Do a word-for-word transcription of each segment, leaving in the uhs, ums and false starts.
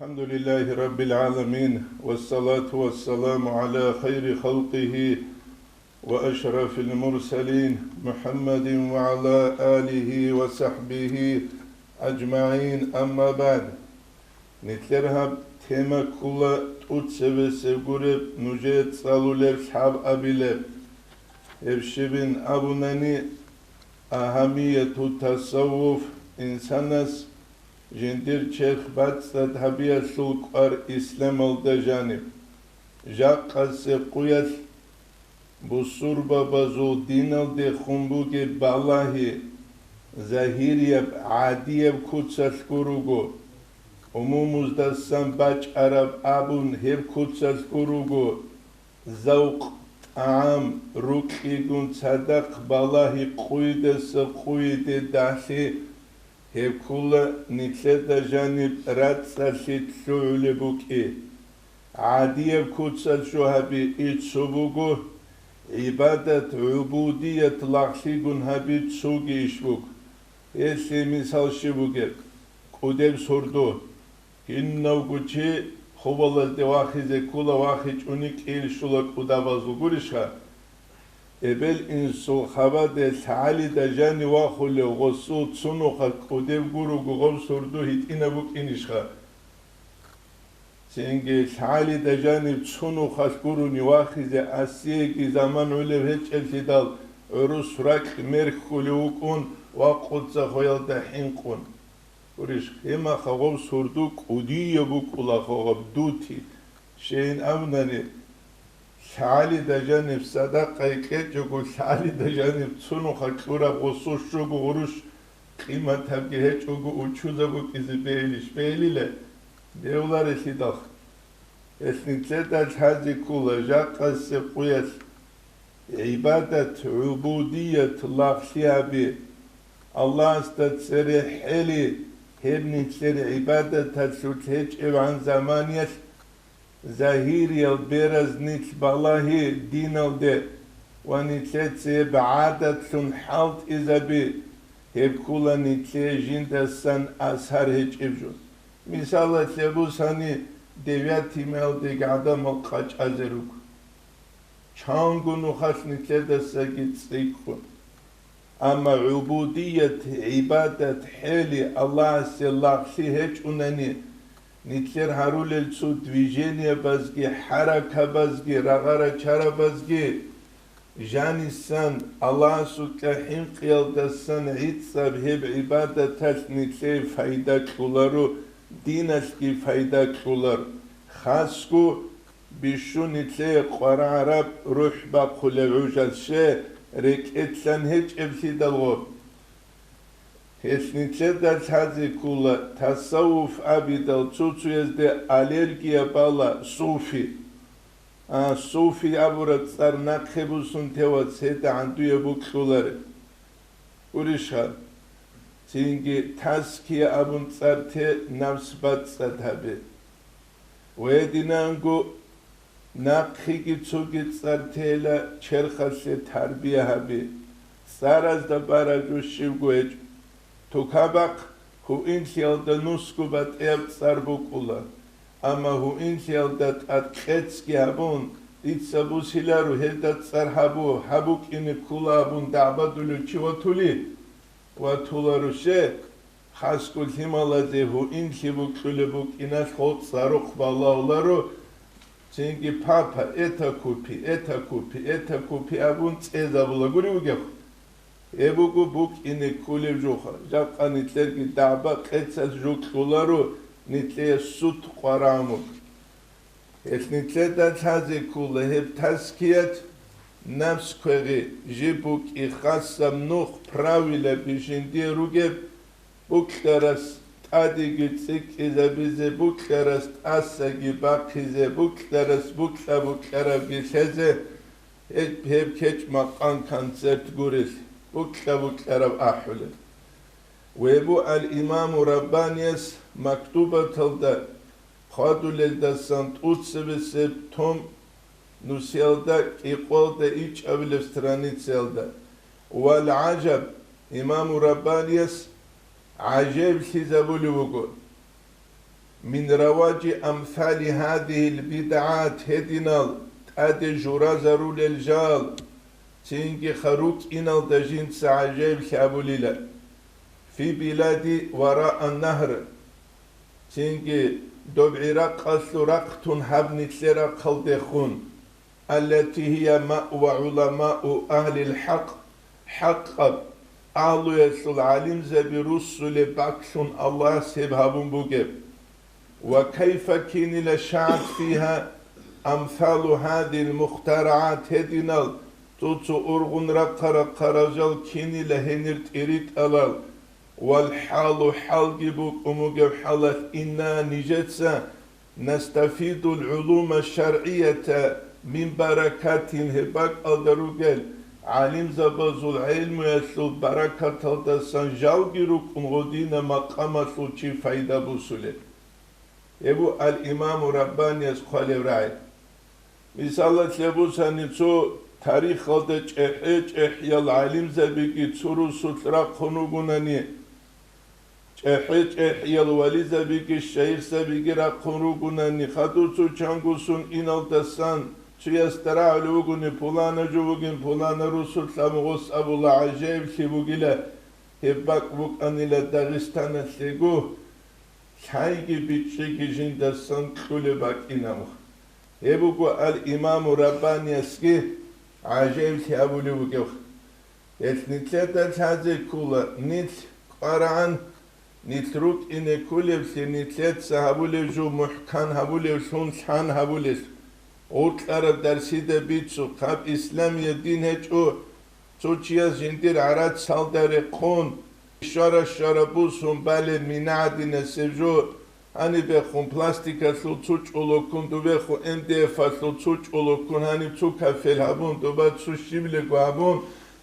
الحمد لله رب العالمين، والصلاة والسلام على خير خلقه وأشرف المرسلين محمد وعلى آله وصحبه أجمعين، أما بعد. Нилъер гьаб тема ккола тӀоцебесеб гуреб нужее цӀалулеб лъабабилеб. Гьеб щибин абунани, агьамияту тасаввуф, инсанас жиндир черх бацӀцӀад гьабиялъул кӀвар исламалда жаниб. Жакъасе къуялъ бусурбабазул диналдехун бугеб балагьи, загьирияб, гӀадияб куцалъго руго, умумуздасан бачӀараб абун гьеб куцалъго руго, завкъ, тӀагӀам, рукьигун цадахъ балагьи къуйдаса къуйде дагьлъи, гьеб ккола нилъеда жаниб рацӀцӀалъи лъугӀулеб букӀи. ГӀадияб куцалъ жо гьаби иццо буго, гӀибадат, гӀубудият лагълъигун гьаби цоги иш буго. Гьелъие мисал щиб бугеб? КӀудеб сордо. Кинавго чи хъубалазде вахизе ккола, вахичӀони кӀиел щула кӀудабазул, гурищха? Эбел-инсул хабаде лъагӀалида жанив вахулев гъосул цо нухалъ кӀудеб гуруго гъоб сордо гьитӀинаб букӀинищха? Цинги лъагӀалида жанив цо нухалъ гурони вахизе асиеги заман гӀолеб гьечӀеблъидал гӀурус ракь мерхьулев вукӀун ва къуцахъуялда хӀинкъун. Гурищ, гьемаха гъоб сордо кӀудияб букӀулаха гъоб дути, щейин абунани, лъагӀалида жаниб садакъа кьечӀого, лъагӀалида жаниб цо нухалъ кьураб гъосул щуго гъурущ къиматабги гьечӀого учузаб букӀизе бегьилищ? Бегьилила, бегьуларелъидал. Гьелъ нилъеда лъазе ккола жакъасе къуялъ гӀибадат, гӀубудият лагълъи гьаби, Аллагьасда цере хӀели, гьеб нилъер гӀибадаталъулъ гьечӀебгӀан заманиялъ, загьириял бераз нилъ балагьи диналде ва нилъеца гьеб гӀадатлъун хӀалтӀизаби, гьеб ккола нилъее жиндасан асар гьечӀеб жо. Мисалалъе бусани, девятималдеги гӀадамал къачӀазе руго. Чанго нухалъ нилъедасаги цӀикӀкӀун. Амма гӀубудият, гӀибадат, хӀели Аллагьасе лагълъи гьечӀунани, нилъер гьарулел цо движениябазги, хӀаракабазги, рагъа-рачарабазги, жанисан Аллагьасукьа хӀинкъиялдасан гӀицӀаб гьеб гӀибадаталъ нилъее пайда кьоларо, диналъги пайда кьолар. Хасго бищун нилъее къварагӀараб рухӀ бахъулеб гӀужалъе рекӀелъан гьечӀеблъидал гъоб. Гьелъ нилъеда лъазе ккола, тасаввуф абидал цо-цоязде аллергия бала, суфи. А, суфи абураб цӀар нахъе бусун тевац гьедагӀан дуе букьуларе. Гурищха, цинги таския абун цӀар те, напс бацӀцӀад гьабе. Гьединанго нахъеги цоги цӀар тела, черхалъе тарбия гьабе. ЦӀаразда бараб жо щибго гьечӀо. Тукабахъ гьуинлъиялда нусго батӀияб цӀар букӀула, амма гьуинлъиялда тӀад кьецӀги гьабун, дица бусиларо гьелда цӀар гьабу, гьаб букӀине ккола абун дагӀбадулев чи ватули? Ватуларо, ще, хасго лъималазе гьуинлъи букьулеб букӀиналъ гъол цӀарухъ балагьуларо, цинги папа, это купи, это купи, это купи абун цӀезабула гури вугехъ. Гьеб буго букӀине кколеб жоха, жакъа нилъерги дагӀба-къецалъ жо кьоларо, нилъее суд къварагӀун вуго. Гьелъ нилъеда лъазе ккола гьеб таският, напс квегъи, жиб букӀи, хасаб нух, правилаби жиндие ругеб, букьарас тӀадеги цӀикӀкӀизабизе, букьарас тӀасаги бахъизе, букьарас букьа-букьарабги лъезе, гьеб, гьеб кечӀ-макъан, концерт гурелъ, букьа-букьараб ахӀулел. Гьеб бу ал-Имаму Раббанияс мактубаталда хъвадулелдасан тӀоцебесеб том нусиялда кӀикъвалда ичӀабилеб страницаялда. Вал гӀажаб, Имаму Раббанияс гӀажаиблъизабулев вуго. Мин раважи амсали гьазигьил бидгӀат, гьединал тӀаде журазарулел жал, цинги харукъиналда жинца гӀажаиблъи абулила. Фи билади вараа нагьр, цинги доб ГӀиракъалъул рахътун гьаб нилъер рахъалдехун. Аллати гьия маъва гӀуламау агьлил хӀакъ, хӀакъаб агьлуялъул гӀалимзаби руссулеб бакӀлъун Аллагьас гьеб гьабун бугеб. Ва кайфа кинила шагӀат фигьа амсалу гьадил мухтарагӀат, гьединал цо-цо ургъун рахъа-рахъа ражал кинила гьенир тӀиритӀалал, вал хӀалу хӀалги букӀун бугеб хӀалалъ инна нижеца настафидул гӀулума шаргӀията мин баракатин, гьеб бакӀалда ругел гӀалимзабазул гӀелмуялъул баракаталдасан жалги рукӀун гъодина макъамалъул чи пайда бусулеб. Гьеб бу ал-Имаму Раббанияс хъвалеб рагӀи. Мисалалъе бусани, цо тарихалда чӀехӀе-чӀехӀиял гӀалимзабиги цо русулъ рахъун ругунани, ЧӀехӀе-чӀехӀиял вализабиги шайихзабиги рахъун ругунани, хадур цо чанго сун иналдасан цоясда рагӀулев вугони, пулана жо вугин, пулана русулъ абун гъос абула, гӀажаиблъи бугила, гьеб бакӀ букӀанила Дагъистаналъего, лъайги бичӀчӀиги жиндасан кьулеб бакӀинаб. Гьеб буго ал-Имаму Раббаниясги гӀажаиблъи абулев вугев. Гьелъ нилъеда лъазе ккола, нилъ кӀварагӀан, нилъ рукӀине кколеблъи, нилъеца гьабулев жо мухӀкан гьабулевлъун лъан гьабулелъ. Гъоркьараб дарсида бицухъ, гьаб исламияб дин гьечӀо, цо чияс жиндир гӀарац цалда рекъон, щвара-щвара бусун балеб мина гӀадинасеб жо, гьанибехун пластикалъул цо чӀолоккун, дубехун М Д Ф-алъул цо чӀолоккун, гьаниб цо кафел гьабун, дуба цо щиб лего гьабун,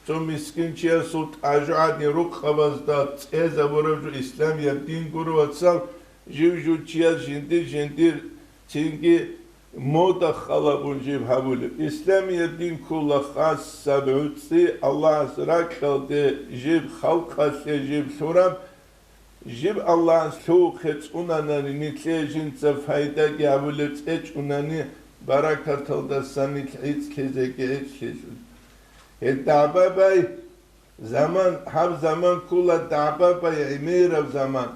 цо мискин чиясул тӀажу гӀадин рукъабазда цӀезабураб жо исламияб дин гуро, вацал, жив-жив чияс жиндир-жиндир цинги мода халабун жиб гьабулеб. Исламияб дин ккола хасаб гӀуцӀи Аллагьас ракьалде жиб халкъалъе жиб лъураб, жиб Аллагьас лъугьухъе цӀунанани, нилъее жинца пайдаги гьабулеб цӀечӀунани, баракаталдасан нилъ гӀицӀлъизеги гӀицӀлъизун. Гьеб дагӀба бай заман, гьаб заман ккола дагӀба бай гӀемераб заман.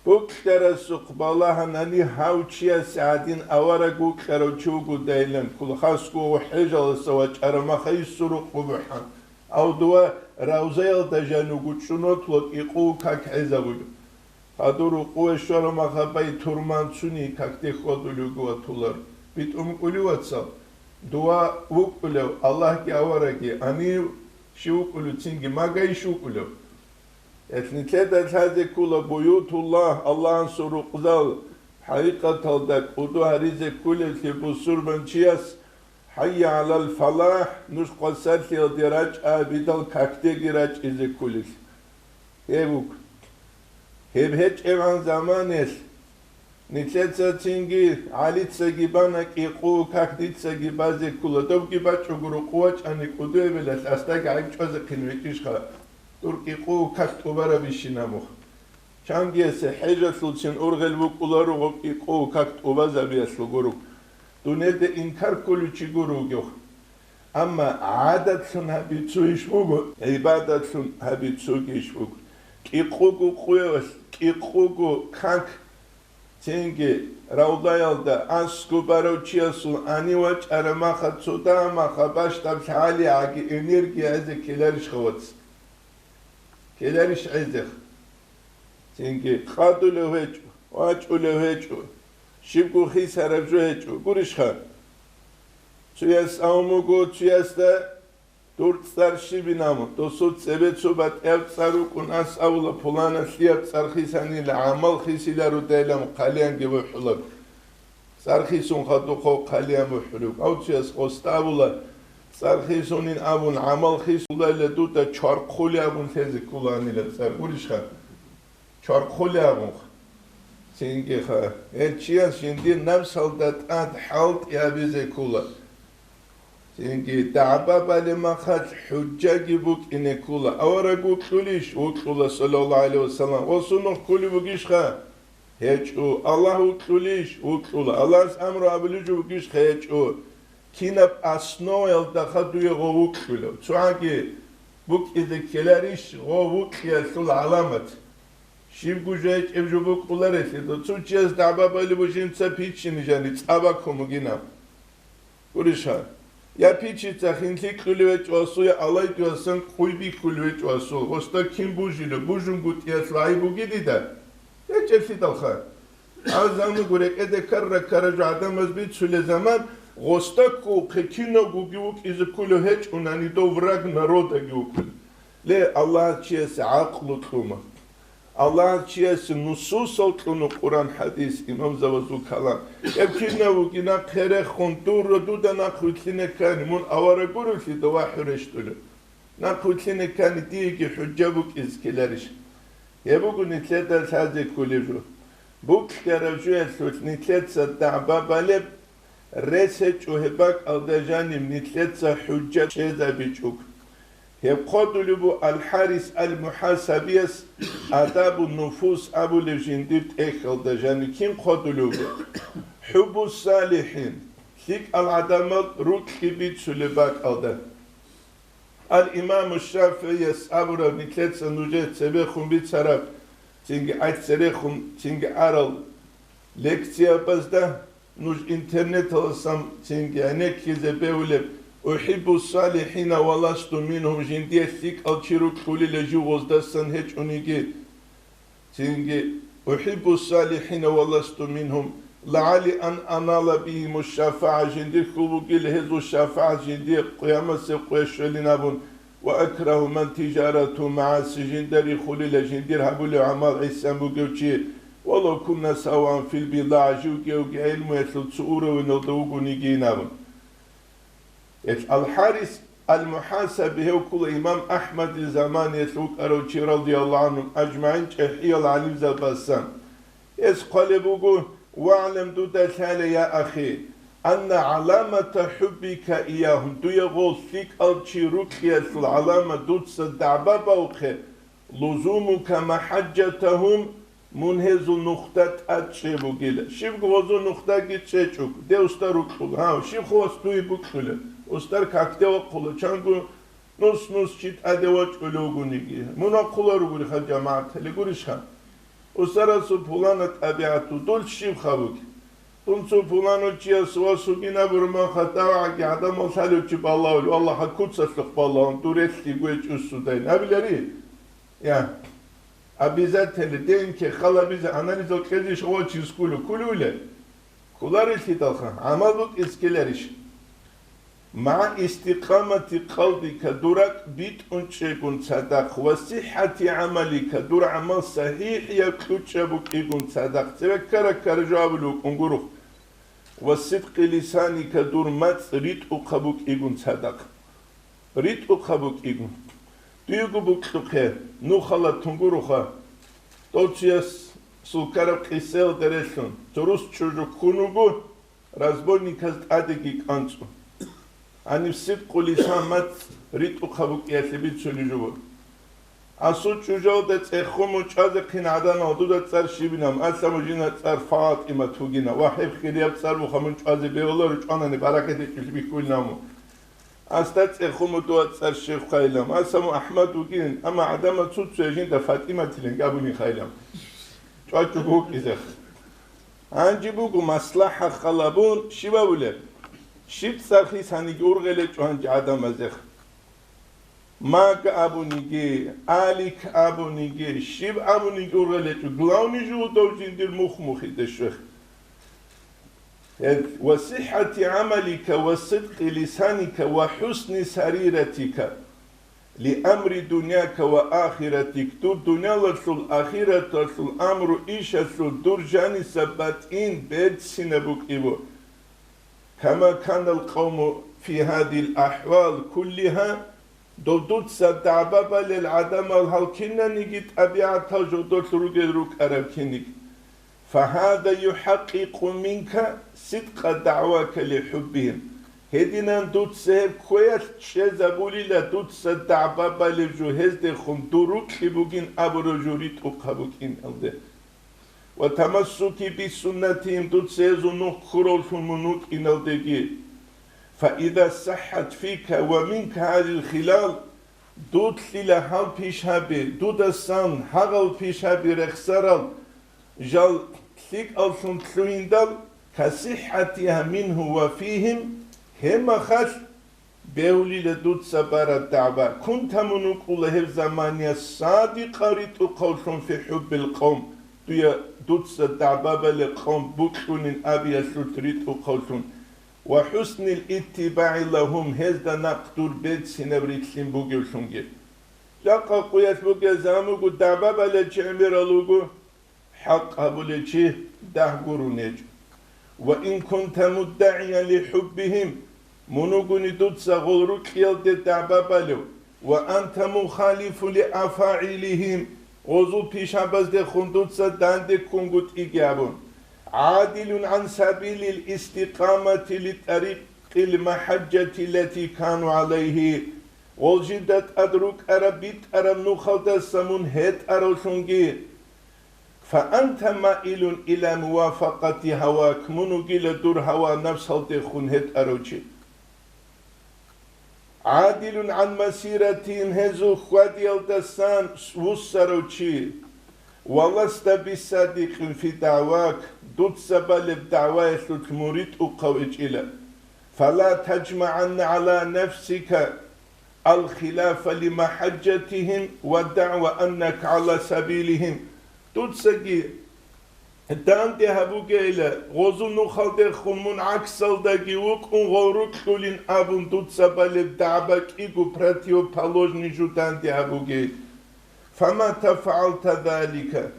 Букьарасухъ балагьанани гьав чиясе гӀадин авараг вукьарав чи вугодайилан ккола, хасго хӀежаласа вачӀарав маха иссурухъ бухӀан. Гьав дова равзаялда жанив гучӀунотла кӀикъу как гӀезабулев. Гьадур рукъуве щварав махабай турман цуни какде хьвадулевги ватулар. БитӀун кӀулев, вацал, дова вукӀулев Аллагьги авараги, гьанив щив вукӀулев цинги, магайищ вукӀулев? Гьелъ нилъеда лъазе ккола буютуллагь, Аллагьасул рукъзал, хӀакъикъаталда кӀуду гьаризе кколеблъи бусурманчияс «ХӀайя гӀалал фалахӀ», нуж хвасарлъиялде рачӀа абидал какдеги рачӀизе кколелъ. Гьеб буго. Гьеб гьечӀебгӀан заманаялъ нилъеца цинги гӀалицаги бана кӀикъу как дицаги базе ккола, добги бачӀого рукъу вачӀани кӀудуе белалъ асдаги гӀайиб чӀвазехъин векӀищха, дур кӀикъу как тӀубарабищин абухъ. Чангиясе хӀежалъулцин ургъел букӀуларо гъоб кӀикъу как тӀубазабиялъул гуруг. Дунеде инкар кколев чи гуро вугев. Амма гӀадатлъун гьабицу иш буго, гӀибадатлъун гьабицуги иш буго. КӀикъуго къуялъ, кӀикъуго как, цинги равлаялда аскӀоб барав чиясул гьанив вачӀараб маха цо дагьа маха бащдаб лъагӀалигӀаги энергия гӀезе ккеларищха, вац? Ккеларищ гӀезех? Цинги къадулев гьечӀо, вачӀулев гьечӀо, щибго хисараб жо гьечӀо, гурищха? Цояс авун буго, цоясда дур цӀар щибин абун, досул цебе цо батӀияб цӀар рукӀун, ас абула, пуланалъияб цӀар хисанила, гӀамал хисиларудайилан хъалиянги бухӀулаб. ЦӀар хисун хадуб хъалиян бухӀулеб. Гьав цояс гъосда абула, цӀар хисунин абун, гӀамал хисулайла дуда чвархъули абун лъезе кколанила цӀар, гурищха? Чвархъули абунха. Цингиха, гьел чияс жиндир напсалда тӀад хӀалтӀи гьабизе ккола. Цинги дагӀба балеб махалъ хӀужжаги букӀине ккола. Авараг вукьулищ? Вукьула, саллаллагьу гӀалайгьи вассалам. Ва сунухъ кколеб бугищха? ГьечӀо. Аллагь вукьулищ? Вукьула. Аллагьас амру абулев жо бугищ? ГьечӀо. Кинаб основаялдаха дуе гъов вукьулев? ЦогӀаги букӀизе ккеларищ гъов вукьиялъул гӀаламат? Щибго жо гьечӀеб жо букӀуларелъидал, цо чияс дагӀба балеб бугинца пиччине жаниб цӀа бакун бугинаб. Гурищха, я пичица хинлъи кьулев гьечӀо асул, я алайдуясан къуй биккулев гьечӀо асул, гъосда кин бужулев, бужунгутӀиялъул гӀайиб бугин дида? ГьечӀелъидалха. Гьаб заман буго рекӀеде ккара-ккара жо гӀадамаз бицулеб заман, гъосда кколхъе кинавгоги вукӀизе кколев гьечӀунани, дов враг народаги вукӀун. Ле, Аллагь чиясе гӀакълу кьуна. Аллагь чиясе нусусал кьуна Къуран, хӀадис, имамзабазул калам. Гьеб кинав вугин нахъе рехун, дур дуда нахъ вилълъине ккани, мун авараг гурелъидал вахӀю рещтӀулев. Нахъ вилълъине ккани, диеги хӀужа букӀизе ккеларищ? Гьеб буго нилъеда лъазе кколеб жо. Букьараб жоялъулъ нилъеца дагӀба балеб, рес гьечӀо гьеб бакӀалда жаниб нилъеца хӀужа чӀезабичӀого. Гьеб хъодулеб буго Ал-ХӀарис Ал-МухӀасабияс Адабун-Нуфус абулеб жиндир тӀехьалда жаниб кин хъодулеб буго? ХӀуббус-салихӀин, лъикӀал гӀадамал рокьи бицулеб бакӀалда. Ал-Имаму ШафигӀияс абураб нилъеца нужее цебехун бицараб, цинги гӀай церехун, цинги арал лекциябазда, нуж интернеталасан цинги гӀенеккизе бегьулеб: «УхӀиббу салихӀина ва ласту мингьум», жиндие лъикӀал чи рокьулила жив гъоздасан гьечӀониги. Цинги: «УхӀиббу салихӀина ва ласту мингьум, лагӀалли ан анала бигьиму шафагӀа», жиндир хьул бугила гьезул шафагӀат жиндие къиямасеб къоялъ щвелин абун, «ва акрагьу ман тижаратугьу магӀаси», жинда рихулила жиндир гьабулев гӀамал гӀисан бугев чи, «валав кунна саваан фил бидагӀа», живги-вги гӀелмуялъул цо уровеналда вугонигин абун. Гьел Ал-ХӀарис Ал-МухӀасаби гьев ккола имам АхӀмадил заманиялъ вукӀарав чи, радияллагьу гӀангьум ажмагӀин, чӀехӀиял гӀалимзабасан. Гьес хъвалеб буго: «ВагӀлам, дуда лъала, я ахи, анна гӀаламата хӀуббика иягьум, дуе гъол лъикӀал чи рукьиялъул гӀаламат дуца дагӀба бавухъе, лузумука махӀаджатагьум, мун гьезул нухда тӀад чӀей бугила. Щибго гъозул нухдаги чӀечӀого, дев устар рукьуго. Гьав, щиб хъувас дуе букьулеб? Устар какде вахъула, чанго нус-нус чи тӀаде вачӀулев вугониги. Мун вахъула ругуриха, жамагӀат, гьеле гурищха? Устарасул пулана тӀабигӀат, дул щибха буги? Дун цо пуланав чияс вас вугин абураб махха, давгӀаги гӀадамал лъалев чи балагьулев, Аллагьа куцалъухъ балагьун, дур релълъи гвечӀо судайин абилари? Я, обязательно, ден кехалабизе, анализал кьезе шагьват чияс кколев, кколевилан? Кколарелъидалха, гӀамал букӀизе ккеларищ? МагӀа истикъамати къалбика, дур ракӀ битӀун чӀегун цадахъ, ва сихӀати гӀамалика, дур гӀамал сахӀихӀияб кьучӀаб букӀигун цадахъ, цеве ккара-ккара жавабулев вукӀун гурухъ, ва сидкъи лисаника, дур мацӀ ритӀухъаб букӀигун цадахъ. РитӀухъаб букӀигун. Дуего букьухъе, нухалатун гуроха. Дов чиясул ккараб къисаялда релълъун, цо рус чӀужу ккун вуго, разбойниказ тӀадеги кӀанцӀун. Гьаниб сидкъу лисан мацӀ ритӀухъаб букӀиялъе бицунеб жо буго. Асул чӀужалда цӀехун мун чӀвазехъин гӀаданал, дуда цӀар щибинаб? Алъа, мун жинда цӀар ФатӀимат вугина. Ва, гьеб хирияб цӀар буха, мун чӀвазе бегьуларо, чӀванани баракат гьечӀолъи бихьулин абун. Асда цӀехун мун дова цӀар Щейх хайилан. Аса мун АхӀмад вугин, амма гӀадамал цо-цояз жинда ФатӀиматилан абулин хайилан. ЧӀвачӀого вукӀизехъ. Гьанже буго маслахӀат халабун щиб абулеб? Щиб цӀар хисаниги ургъел гьечӀо гьанже гӀадамазехъ. Маг абуниги, алик абуниги, щиб абуниги ургъел гьечӀо, главный жугьутав жиндир мухь-мухьиде щвех. Гьеб: «Ва сихӀати гӀамалика ва сидкъи лисаника ва хӀусни сариратика, ли амри дуняка ва ахиратик», дур дуниялалъул, ахираталъул амру-ишалъул дур жаниса батӀин берцинаб букӀибо. «Кама канал къавму фи гьадил ахӀвал куллиха», дов дуца дагӀба балел гӀадамал гьал кинаниги тӀабигӀатал жодолъ ругел рукӀараб киниг. «Фагьада юхӀакъикъу минка сидкъа дагӀвака лихӀуббигьим». Гьединан дуца гьеб кквеялъ чӀезабулила дуца дагӀба балеб жо гьездехун дур рукьи бугин абураб жо ритӀухъаб букӀиналде. وتمسك بسنتهم, дуца гьезул нух ккуравлъун мун вукӀиналдеги. فإذا صحت فيك ومنك هذه الخلال, дудлъила гьал пишаби, дудасан гьагъал пишаби рехсарал жал лъикӀаллъун лъугьиндал, كصحتها منه وفيهم, гьеб мехалъ бегьулила дуца бараб дагӀба. كنت, мун вукӀула гьеб замания صادقا, ритӀухъавлъун في حب القوم, дуя, дуца дагӀба балеб къавм бокьулин абиялъулъ ритӀухъавлъун, وحسن الاتباع لهم, гьезда нахъ дур берцинаб рилълъин бугевлъунги. Жакъа къуялъ бугел заман буго, дагӀба балел чи гӀемерал руго, хӀакъ гьабулев чи дагь гурун гьечӀо. وإن كنت مدعيا لحبهم, мун вугони дуца гъол рокьиялде дагӀба балев, وأنت مخالف لأفاعيلهم, гъозул пишабаздехун дуца данде ккунгутӀиги абун, عادل عن سبيل الاستقامة لطريق المحجة التي كانوا عليه, гъол жинда тӀад рукӀараб битӀараб нухалдаса мун гьетӀаравлъунги, فأنت مائل إلى موافقة هواك, мун вугила дур гьава-напсалдехун гьетӀарав чи. عادل عن مسيرتهم, гьезул хьвадиялдасан вуссарав чи. ولست بصادق في دعواك, дуца балеб дагӀваялъулъ мун ритӀухъав гьечӀила. فلا تجمعن على نفسك الخلاف لمحجتهم ودعوى أنك على سبيلهم. Дуцаги данде гьабугейила, гъозул нухалдехун мун гӀаксалдаги вукӀун гъол рокьулин абун дуца балеб дагӀба кӀиго противоположный жо данде гьабугейила. فمتى فعلت ذلك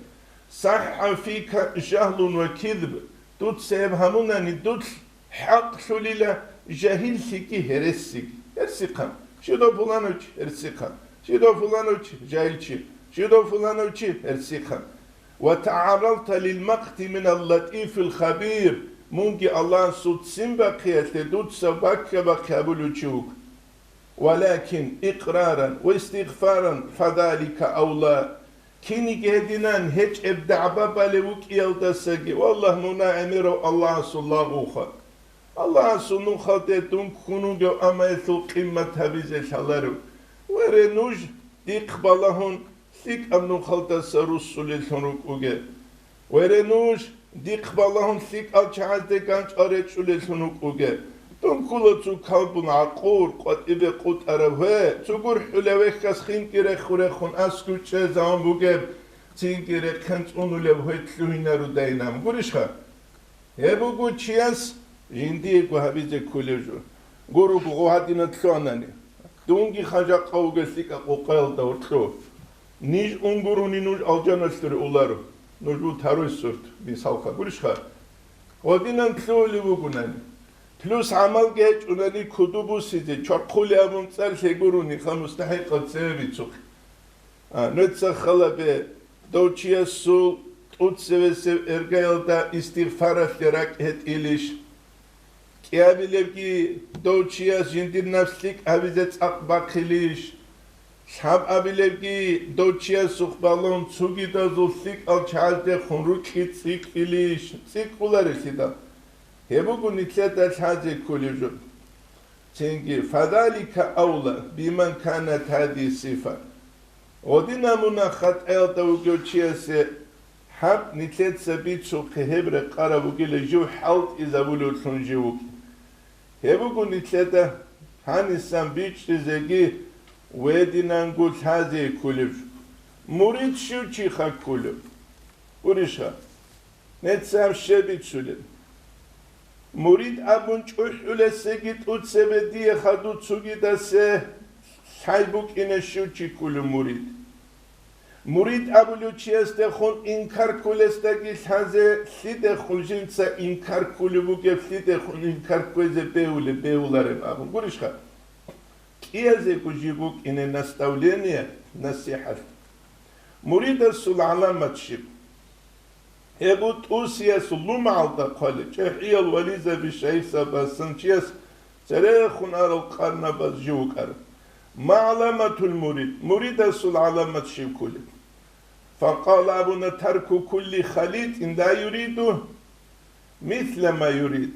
صح فيك جهل وكذب, дуца гьеб гьабунани дуца хӀакълъулила жагьиллъиги гьересиги. Гьерсихъан, щидав пуланав чи, гьерсихъан, щидав пуланав чи, жагьил чи, щидав пуланав чи, гьерсихъан. وتعرضت للمقت من اللطيف الخبير, мунги Аллагьасул ццин бахъиялъе дуца баккабахъи гьабулев чи вуго. ولكن إقرارا واستغفارا فذلك أولى. Киниги гьединан гьечӀеб дагӀба балев вукӀиялдасаги, валлагь, мун гӀемерав Аллагьасул лагъуха. Аллагьасул нухалде дун ккун вугев амаялъул къиммат гьабизе лъаларев. Вере нуж, дихъ балагьун, лъикӀаб нухалдаса руссулеллъун рукӀуге. Вере нуж, дихъ балагьун лъикӀал чагӀазде ганчӀал речӀчӀулеллъун вукӀуге. Дун ккула цо калбун гӀакъур, къватӀибе къутӀараб гьве, цо гурхӀулев вехьас хинги реху-рехун аскӀов чӀезавун бугеб, цинги рехъен цӀунулев гьве лъугьинарудайинаб. Гурищха? Гьеб буго чияс жиндиего гьабизе кколев жо. Гуро, гъо гьадинан лъугьанани. Дунги хъажахъав вугев лъикӀа къокъаялда гьоркьо. Ниж унгуруни нуж алжаналъуре уларо. Нуж бу тарой сурт, мисалха, гурищха? Гъодинан лъугьулев вугунани. Плюс гӀамалги гьечӀунани куду бусизе, чорхъули абун цӀар лъегуруни ха мустахӀикъал цеве бицухъе. А, нуца халабе, дов чиясул тӀуцевесев эргаялда истигъфаралъе ракӀ гьетӀилищ? КӀиабилебги дов чияс жиндир напс лъикӀ гьабизе цӀакъ бахъилищ? Лъабабилебги дов чиясухъ балун цогидазул лъикӀал чагӀаздехун рукьи цӀикӀкӀилищ? ЦӀикӀкӀуларелъидал. Гьеб буго нилъеда лъазе кколеб жо. Цинги, فذلك أولى بمن كانت هذه الصفة. Гъодинаб мунагь хатӀаялда вугев чиясе гьаб нилъеца бицухъе гьеб рекъараб бугила жив хӀалтӀизабулевлъун жив вукӀин. Гьеб буго нилъеда гьанисан бичӀчӀизеги гьединанго лъазе кколеб жо. Мурид щив чиха кколев? Гурищха? Нецаяб щиб бицунеб? Мурид абун чӀухӀулесеги тӀуцебе дие хадув цогидасе лъай букӀине щив чи кколев мурид? Мурид абулев чиясдехун инкар кколесдаги лъазе лъидехун жинца инкар кколев вугеб, лъидехун инкар кквезе бегьулеб, бегьулареб абун. Гурищха? КӀиязего жиб букӀине наставление, насихӀат. Муридасул гӀаламат щиб? Гьеб бу тӀусиясул лумагӀалда хъвалеб, чӀехӀиял вализаби шайихзабасан чияс церехун арал къарнабаз жив вукӀараб. МагӀламатул мурид, муридасул гӀаламат щиб кколеб? Факъала абуна: «Тарку кулли халитин ла юриду мисла ма юрид».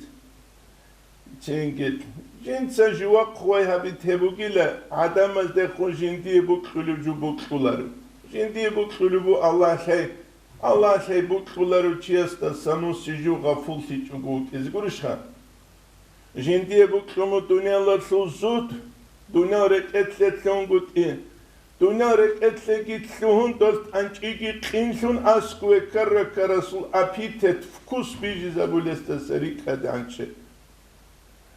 Цинги, жинца живахъ вай гьабитеб бугила, гӀадамаздехун жиндие букьулев жо букьуларо. Жиндие букьулев бу Аллагьлъай, Аллагьлъай букьуларо чиясдаса нусизе жо гъафуллъичӀого вукӀизе гурищха? Жиндие букьун бу дуниялалъул зуд, дуниял рекӀелъе лъунгутӀи, дуниял рекӀелъеги лъугьун, дол тӀанчӀиги къинлъун, аскӀове ккара-ккарасул аппетит, вкус бижизабулесдаса рикӀкӀадегӀанчи.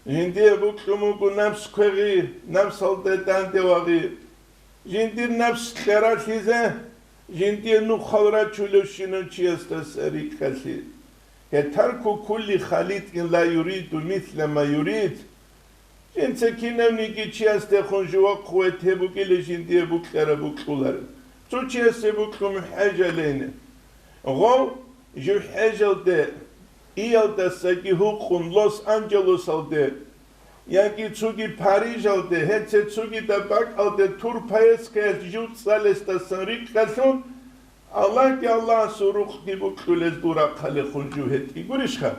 Жиндие букьун буго напс квегъи, напсалде данде вагъи. Жиндир напс кьаралъизе, жиндие нухал рачулевщинав чиясдаса рикӀкӀалъи. Гье, тарку кулли халитин ла юриду мисла ма юрид. Жинца кинавниги чиясдехун живахъ вай теб бугила жиндие букьараб букьуларо. Цо чиясе букьун хӀежалейни. Гъов жив хӀежалде, иялдасаги гьукъун Лос-Анджелесалде, яги цоги Парижалде, гьеце цогидаб бакӀалде турпоездкаялъ жив цӀалесдасан рикӀкӀалъун, Аллагьги Аллагьасул рукъги букьулез дур рахъалехун жив гьетӀи гурищха?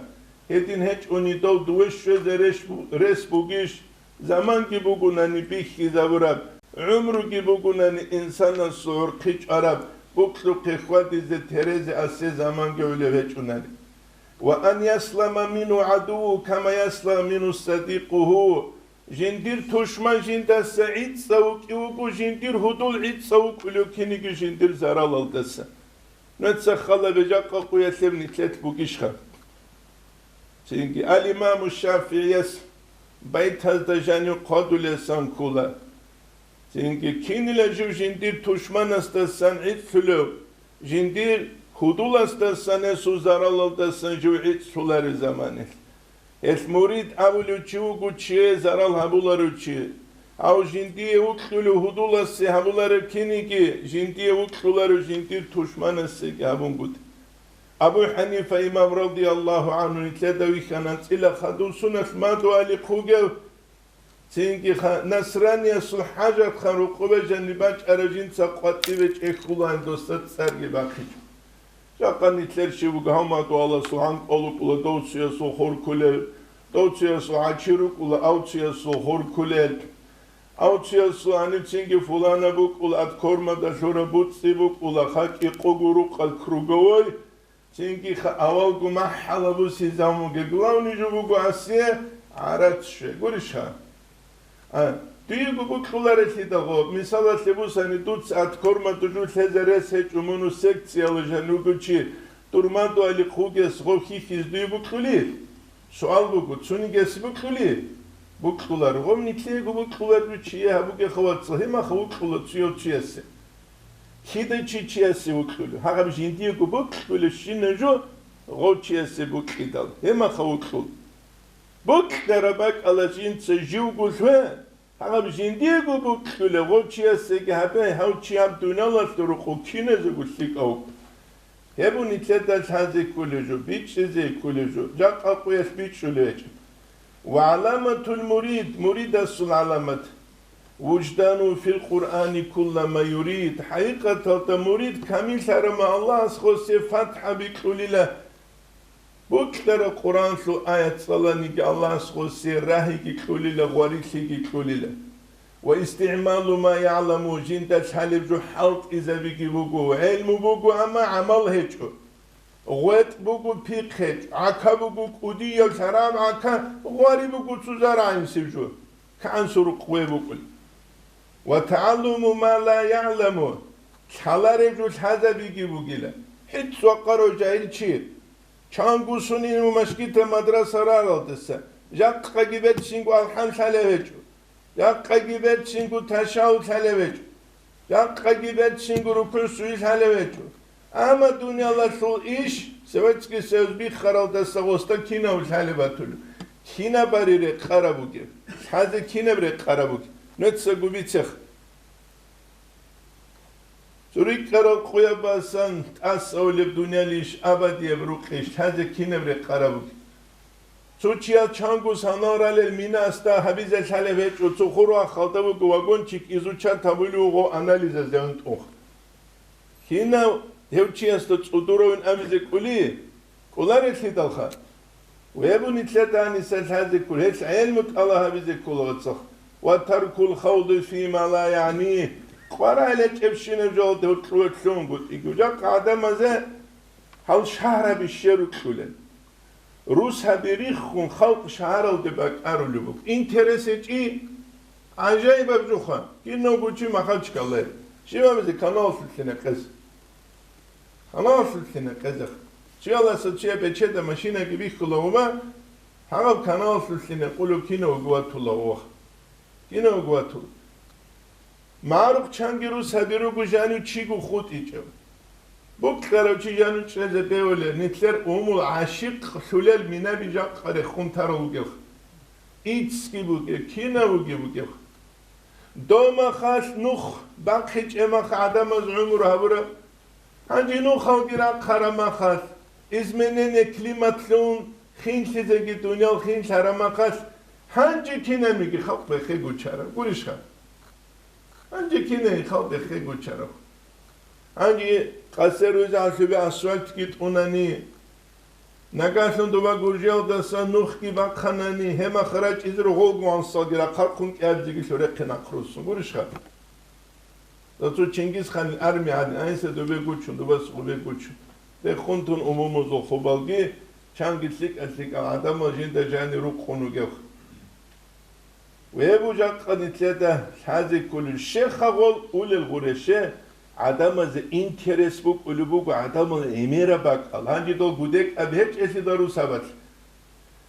Гьедин гьечӀони дов дуве щвезе реш бу-, рес бугищ? Заманги бугунани бихьизабураб, гӀумруги бугунани инсанасул гӀурхъи чӀвараб, букьухъе хьвадизе, терезе асе заманги гӀолеб гьечӀунани. «Ва ан яслама мину гӀадувву кама яслама мину садикъугьу». Жиндир тушман жиндаса гӀицӀав вукӀи вуго, жиндир гьудул гӀицӀав вукӀулев киниги жиндир заралалдаса. Нуца хала бежакъа къуялъеб нилъелъ бугищха? Цинги ал-Имаму ШафигӀияс байтазда жанив хъвадулесан ккола. Цинги кинила жив жиндир тушманасдасан гӀицӀлъулев, жиндир гьудуласдасан гьесул заралалдасан жив гӀицӀлъулареб заманалъ. Гьелъ мурид абулев чи вуго чие зарал гьабуларев чи. Гьав жиндие вукьулев гьудуласе гьабулареб киниги, жиндие вукьуларев жиндир тушманасеги гьабунгутӀи. Абу ХӀанифа имам радияллагьу гӀанхӀу нилъеда вихьана анцӀила хадур суналъ мадугьалихъ вугев, цинги ха-, насраниясул хӀажатха рукъубе жаниб бачӀарав жинца къватӀиве чӀехьулаан досда цӀарги бахъичӀо. Жакъа нилъер щиб буго гьав мадугьаласул гӀанкӀул рукӀула, дов цуясул хуркулел, дов цуясул гӀачи рукӀула, ав цуясул хуркулел. Ав цуясул гьаниб цинги фулана букӀула, аткормада лъураб буцӀцӀи букӀула, хакӀи къугу рукъал круговой, цинги ха-, авалгу махӀала бусизавмуге, главный жо буго асие гӀарац щве. Гурищха? А, дуего букьуларелъидал гъо, мисалалъе бусани, дуца аткормада жу лъезе рес гьечӀо, муну секцияла жанив вуго чи, дур мадугьалихъ вугес гъо хьихьиз дуе букьулил? Суал буго, цунигес букьулил? Букьулар, гъо нилъего букьулар жу чие гьабугеха, вацал, гьемаха вукьула цуяв чиясе. Кидай чи чиясе вукьулев? Гьагъаб жиндиего букьулев щинав жо гъов чиясе букьидал, гьемаха вукьул. Букьараб бакӀала жинца живго лъе, гьагъаб жиндиего букьулев гъов чиясеги гьабе, гьав чи гьаб дуниялалъул рукъу киназего лъикӀав вукӀун. Гьеб нилъеда лъазе кколеб жо, бичӀчӀизе кколеб жо, жакъа къуялъ бичӀчӀулеб гьечӀеб. Ва гӀаламатул мурид, муридасул гӀаламат. Вуждану фил Къуръани кулла ма юрид. ХӀакъикъаталда мурид камиллъараб ма Аллагьас гъосие фатхӀаби кьулила. Букьараб Къуръанлъул аят цӀаланиги Аллагьас гъосие рагьиги кьулила, гъварилъиги кьулила. Ва истигӀмалу ма ягӀламу, жинда лъалеб жо хӀалтӀизабиги буго, гӀелму буго, амма гӀамал гьечӀо. ГъветӀ буго, пихъ гьечӀо, гӀака буго, кӀудияв лъараб гӀака, гъвари буго цо зарагӀинсеб жо, кигӀан сурукъ гъве букӀул. Ва тагӀаллуму ма ла ягӀламу, лъалареб жо лъазабиги бугила. ХӀицӀ вакъарав жагьил чи, чанго сунин мажгитаб мадраса раралдаса, жакъаги берцинго алхӀам лъалев гьечӀо. Жакъаги берцинго ташагьуд лъалев гьечӀо. Жакъаги берцинго рукугӀ-сужуд лъалев гьечӀо. Амма дуниялалъул иш, Советский Союз биххаралдаса гъосда кинав лъалеб батулев? Кинаб бари рекъараб бугеб? Лъазе кинаб рекъараб бугеб? Нуцаго бицех. ЦӀурикӀкӀарал къуяб басан тӀасаулеб дуниялищ, абадияб рукъищ, лъазе кинаб рекъараб бугеб? Цо чиял чанго санал ралел минасда гьабизе лъалеб гьечӀо, цо хур вахалда вуго вагончик изучать гьабулев вуго анализазде унтӀун. Кинав Гьев чиясда цӀудуравин абизе кӀули, кӀоларелъидалха. Веб нилъеда гьаниса лъазе ккол, гьелъ гӀелму тӀалаб гьабизе ккола вацахъ. Ва таркул хавди фима ла ягӀни, къварагӀел гьечӀебщинаб жал гьоркьове лъунгутӀиги. Жакъа гӀадамазе гьал шагьраби щеру кьулел. Рус гьаби риххун халкъ шагьаралде бакӀарулеб буго. Интерес гьечӀи, гӀажаибаб жуха, кинавго чи махачкалай. Щибабизе каналлъулъе некъез. Каналлъулъе некъезех. Чияласа чия бечеда машинаги бихьула ума, гьаб каналлъулъе некъулев кинавго ватула вох. Кинавго ватула. МагӀарухъ чанги рус гьаби руго жанив чиго хутӀичӀев. Букьарав чи жанив чӀезе бевулел, нилъер умул гӀашикълъулел минаби жакъа рехун тарав вугев. Иццги бугев, кинав вугев вугев. Домахалъ нух бахъичӀемах гӀадамаз гӀумру гьабураб. Гьанже нухалги рахъараб махалъ, изменение климатлъун хинлъизеги дуниял хинлъараб махалъ, гьанже кинабниги халкъ бехе гучараб гурищха? Гьанже кинабниги халкъ бехе гучараб? Гьанже къасер рузахӀалъубе асфальтги тӀунани, нагагьлъун доба Гуржиялдаса нухги бахъанани, гьемах рачӀизе ругъулгун вансалги рахъархъун кӀиабизеги лъурехъин ахъруссун гурищха? Дацу Чингисханил армия гьадин, гьаниса дубе гучун, дубас гъубе гучун. Бехун тун умумузул хубалги, чанги лъикӀа-лъикӀал гӀадамал жинда жани рукъун вугев. Веб жакъа нилъеда лъазе кколел щехъа гъол улел гъуреше, гӀадамазе интерес букӀулеб буго гӀадамал гӀемераб бакӀал, гьанже дол гудекӀаб гьечӀелъидал русабалъ.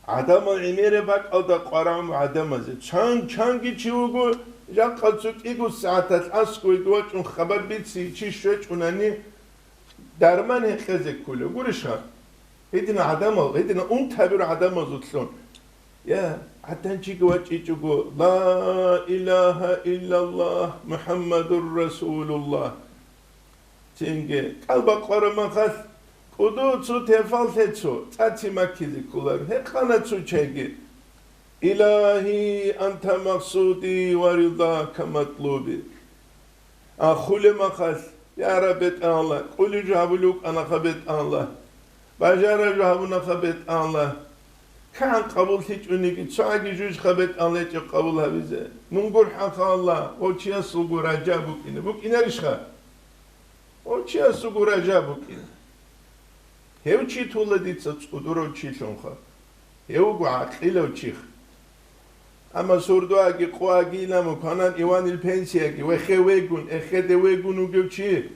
ГӀадамал гӀемераб бакӀалда къварагӀун гӀадамазе. Чан-чанги чи вуго, жакъа цо кӀиго сагӀаталъ аскӀовеги вачӀун хабар бициги чи щвечӀунани, дарман гьекъезе кколев гурищха? Гьедина гӀадамал, гьедина унтабиру гӀадамазулъун. Я, гӀаданчиги вачӀичӀого, Ла илагьа иллаллагь, МухӀаммадур расулуллагь. Цинги, кӀал бакъвараб махалъ, кӀуду цо тефал лъецо, цӀаци маккизе кколаро, гьекъана цо чайги. Илагьи, анта макъсуди ва ридака матлуби. Ахулеб махалъ, я Раб, БетӀалла, кӀули жо гьабулев вукӀанаха, БетӀалла, бажара жо гьабунаха, БетӀалла. КигӀан къабуллъичӀониги, цоги жужха, БетӀалла, гьечӀеб къабул гьабизе. Мун гурхӀаха, Аллагь, гъов чиясулго ража букӀине. БукӀинарищха? Гъов чиясулго ража букӀине. Гьев чи тула дица цӀудурав чилъунха. Гьев вуго гӀакъилав чих. Амма сурдуаги къуагилан ва кванан Иванил пенсияги вехе вегун, эхеде вегун вугев чи.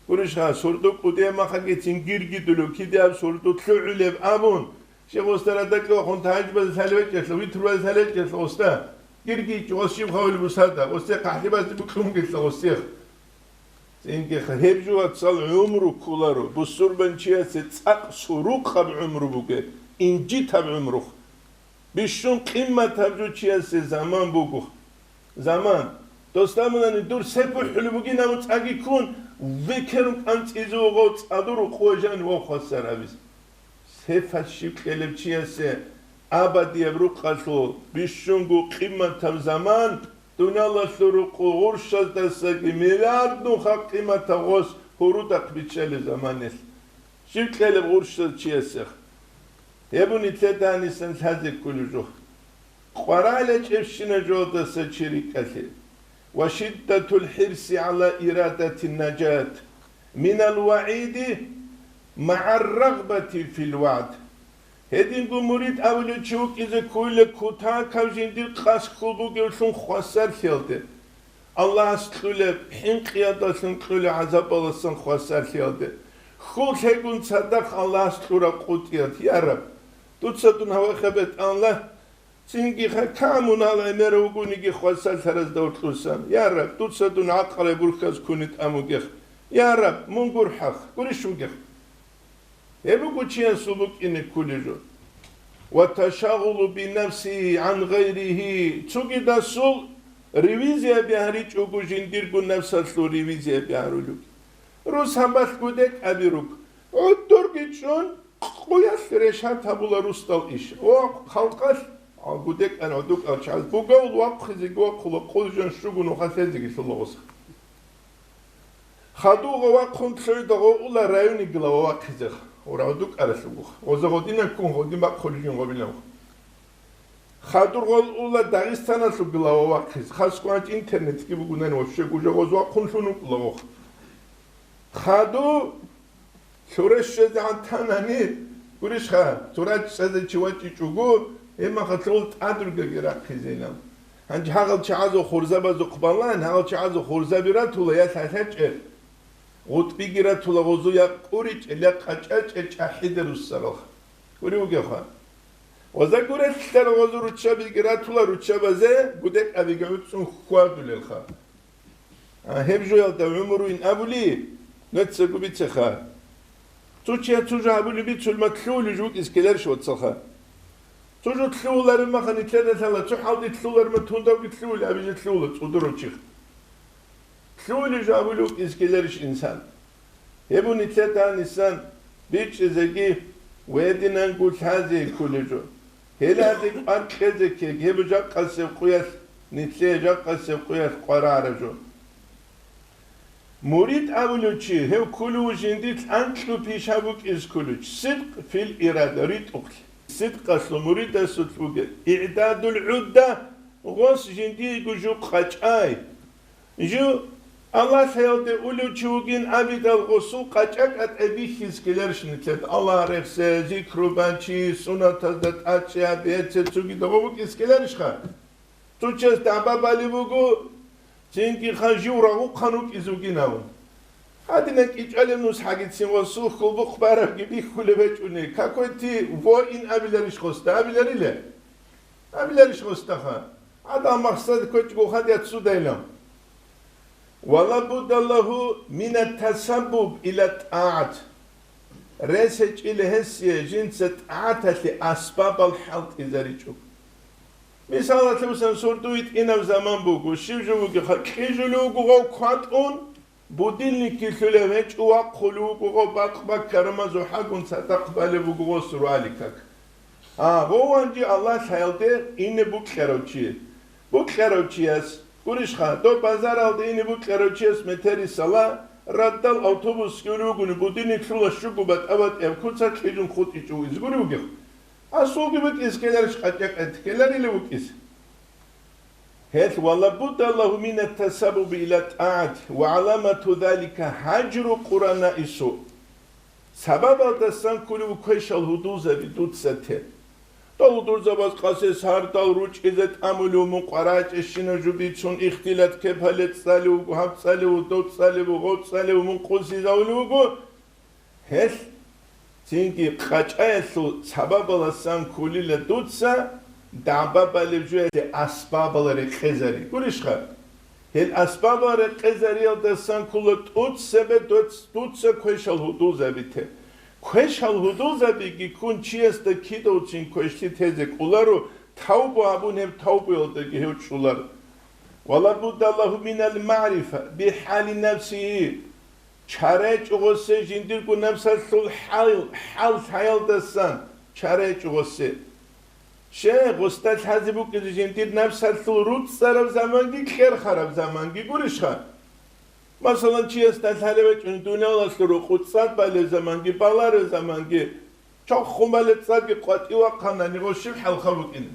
Гурищха, сурду кӀудияб махагицин гирги дулев кидияб сурду лъугӀулеб абун, Шейх, уста, радакьа вахун тагьажудбазе лъалеб гьечӀелъул, витрубазе лъалеб гьечӀелъул, уста, гирги ичӀо, ос щиб хавулеб бусада, ос цехъ ахӀлибазде букьун гелъа, ос цехъ. Цинги гьеб жо, вацал, гӀумру кколаро, бусурбанчиясе цӀакъ сурукъаб гӀумру бугеб, инжитаб гӀумрухъ. Бищун къимматаб жо чиясе заман буго. Заман. Дос абунани, дур сепухӀулеб бугин абун цӀаги ккун, векерун кӀанцӀизе вугъав цӀадур рукъуве жан вав хвасар гьабизе. Сефас щиб кьелеб чиясе абадияб рукъалъул бищунго къимматаб заман, дуниялалъул рукъу гъурщаздасаги миллиард нуха къимматаб гъос гьурудахъ биччалеб заманилъ. Щиб кьелеб гъурщаз чиясех? Гьеб нилъеда гьанисан лъазе кколеб жо. КъварагӀел гьечӀебщинаб жоялдаса чи рикӀкӀалъе. Ва шиддатул хӀирси гӀала ирадати ннажат минал вагӀиди магӀар рагъбати фил вагӀд. Гьединго мурид абулев чи вукӀизе кколила кутакаб жиндир къасд хьул бугевлъун хвасарлъиялде, Аллагьас кьулеб хӀинкъиялдалъун кьулеб гӀазабаласан хвасарлъиялде, хьул лъегун цадахъ Аллагьас кьураб къотӀиялъ, я Раб, дуца дун гьавахъа бетӀанла, цинги ха камунал гӀемерав вугониги хвасарлъаразда гьоркьусан, я Раб, дуца дун гӀакъалай бурхьаз ккуни тӀамугех, я Раб, мун гурхӀах, гурищ вугех. Гьеб буго чиясул букӀине кколеб жо. Ва ташагъулу бинафсигьи гӀан гъайригьи, цогидасул ревизия бигьаричӀого жиндирго нафсалъул ревизия бигьарулев. Рус гьабалъ гудекӀаби рук. ГӀодорги чӀун, къуялъ решат гьабула русдал иш. О, халкъалъ, а, гудекӀан гӀодукӀал чагӀаз бугавул вахъизеги вахъула, къул жан щуго нуха лъезеги лъула гъос. Хадув гъов вахъун лъугьида гъов ула районе глава вахъизе, гъов гӀодукӀаралъугоха. Гъоза гъодинаб ккун гъодин бахъулеб жо гъобилан. Хадур гъол ула Дагъистаналъул глава вахъизе. Хасго гьанчӀ интернетги бугунани вообще гужа гъоз вахъун лъун вукӀула гъов. Хадув лъуре щвезегӀан танани, гурищха, сурач чӀезе чи вачӀичӀого, гьеб мехалъ гъол тӀадругаги рахъизейилан. Гьанже гьагъал чагӀазул хурзабазухъ балан, гьагъал чагӀазул хурзаби ратула я лъалъачӀел, гъутӀбиги ратула гъозу я къуричӀел, я къачӀачӀел чӀахӀиде руссаралха. Гури вугевха. Гъоза гурелъ лъара гъозу руччабиги ратула руччабазе, гудекъабиги гӀуцӀун хьвадулелха. А, гьеб жоялда гӀумруйин абули, нуцаго бицеха. Цо чияс цо жо гьабулеб бицулма лъугьулев жо вукӀизе ккеларищ, вацалха? Цо жо лъугьулареб маха нилъеда лъала, цо хӀалде лъугьулареб ма тундавги лъугьулеб абизе лъугьула цӀудурав чихъ. Лъугьулев жо гьабулев вукӀизе ккеларищ инсан? Гьеб нилъеда гьанисан бичӀчӀизеги ва гьединанго лъазе кколеб жо. Гьеладе кӀвар кьезе ккеги, гьеб жакъасеб къуялъ, нилъее жакъасеб къуялъ къварараб жо. Мурид абулев чи, гьев кколев жиндилъ анкьго пиша букӀизе кколев чи, сидкъ фил ирада, ритӀухълъи. Сидкъалъул муридасулъ бугеб, игӀдадул гӀудда, гъос жиндиего жо къачӀай. Жо Аллагьлъаялде улев чи вугин абидал гъосул къачӀа-кӀатӀай бихьизе ккеларищ нилъеда? Аллагь рехсе, зикру банчи, сунатазда тӀадчӀи гьабизе цогидал гъо букӀизе ккеларищха? Цо чияс дагӀба балеб буго, цинги ха жив рагъухъан вукӀизе вугин абун. Гьадинаб кӀичӀалеб нусхӀагицин гъосул хьулбухъ барабги бихьулеб гьечӀони, какой ты воин абиларищ гъосда, абиларила? Абиларищ гъосдаха? ГӀадал махсад ккечӀого хадият судайилан. Ва ла будда лагьу мина тасаббуб ила тӀагӀат. Рес гьечӀила гьесие жинца тӀагӀаталъе асбабал хӀалтӀизаричӀого. Мисалалъе, масан, сурду витӀинаб заман буго, щиб жо бугеха, кьижулев вуго гъов кватӀун, будильникги лъулев гьечӀо, вахъулев вуго гъов бакъ-баккарамазухъагун цадахъ балеб буго гъов сурвали как. А, гъов ванжи Аллагьлъаялде ине букьарав чи. Букьарав чияс, гурищха, дов базаралде ине букьарав чияс метерисала, раддал автобусги улев вугони, будильник лъула щуго батӀа-батӀияб куцалъ кьижун хутӀичӀо вугизе гури вугев. Асулги букӀизе ккеларищ къачӀа-кӀатӀ ккеларила вукӀизе? Гьелъ, ва ла будда лагьу мина тасаббуби ила тӀагӀат, ва гӀаламату залика гьажру къуранаи су. Сабабалдасан кколев квешал гьудулзаби дуца те. Дол гьудулзабаз къасес гьардал ручӀизе тӀамулев мун къварачӀещина жо бицун, ихтилат кепале цӀалев вуго, гьаб цӀалев вуго, дов цӀалев вуго, гъов цӀалев вуго, мун къусизавулев вуго. Гьелъ цинги къачӀаялъул сабабаласан кколила дуца дагӀба балеб жоялъе асбабал рекъезари. Гурищха? Гьел асбабал рекъезариялдасан ккола тӀоцебе доц-, дуца квешал гьудулзаби те. Квешал гьудулзабиги ккун чиясда кидавцин квешлъи тезе кӀоларо, тавбу абун гьеб тавбуялдаги гьев чӀоларо. Ва ла будда лагьу минал магӀрифа бихӀали нафсигьи. ЧарайчӀого се жиндирго напсалъул хӀал, хӀал-лъаялдасан чарайчӀого се. Щай, гъосда лъазе букӀизе жиндир напсалъул руцӀцӀараб заманги кьерхараб заманги гурищха? Масалан, чиясда лъалеб гьечӀони дуниялалъул рукъу цӀад балеб заманги, балареб заманги, чоххун балеб цӀадги къватӀив вахъанани гъо щиб хӀалха букӀина?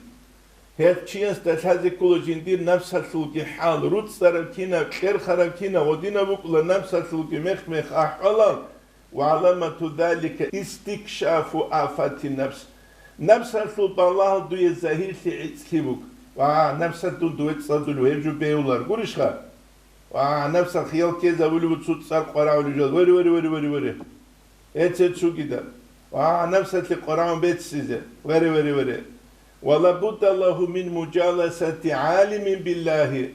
Гьеб чиясда лъазе ккола жиндир напсалъулги хӀал, руцӀцӀараб кинаб, кьерхараб кинаб, гъодинаб букӀула напсалъулги мех-мех ахӀвалал, ва гӀаламату залика истикшафу афати нафс. Напсалъул балагьал дуе загьирлъи гӀицӀлъи буго. Ва напсалъул дуе цӀадулев гьеб жо бегьулар гурищха? Ва напсал хиял ккезавулев цо цӀар къварагӀулев жал. Вере, вере, вере, вере, вере. Эце цугида. Ва напсалъе къварагӀун беццизе. Вере, вере, вере. Ва ла будда лагьу мин мужаласати гӀалимин биллагьи.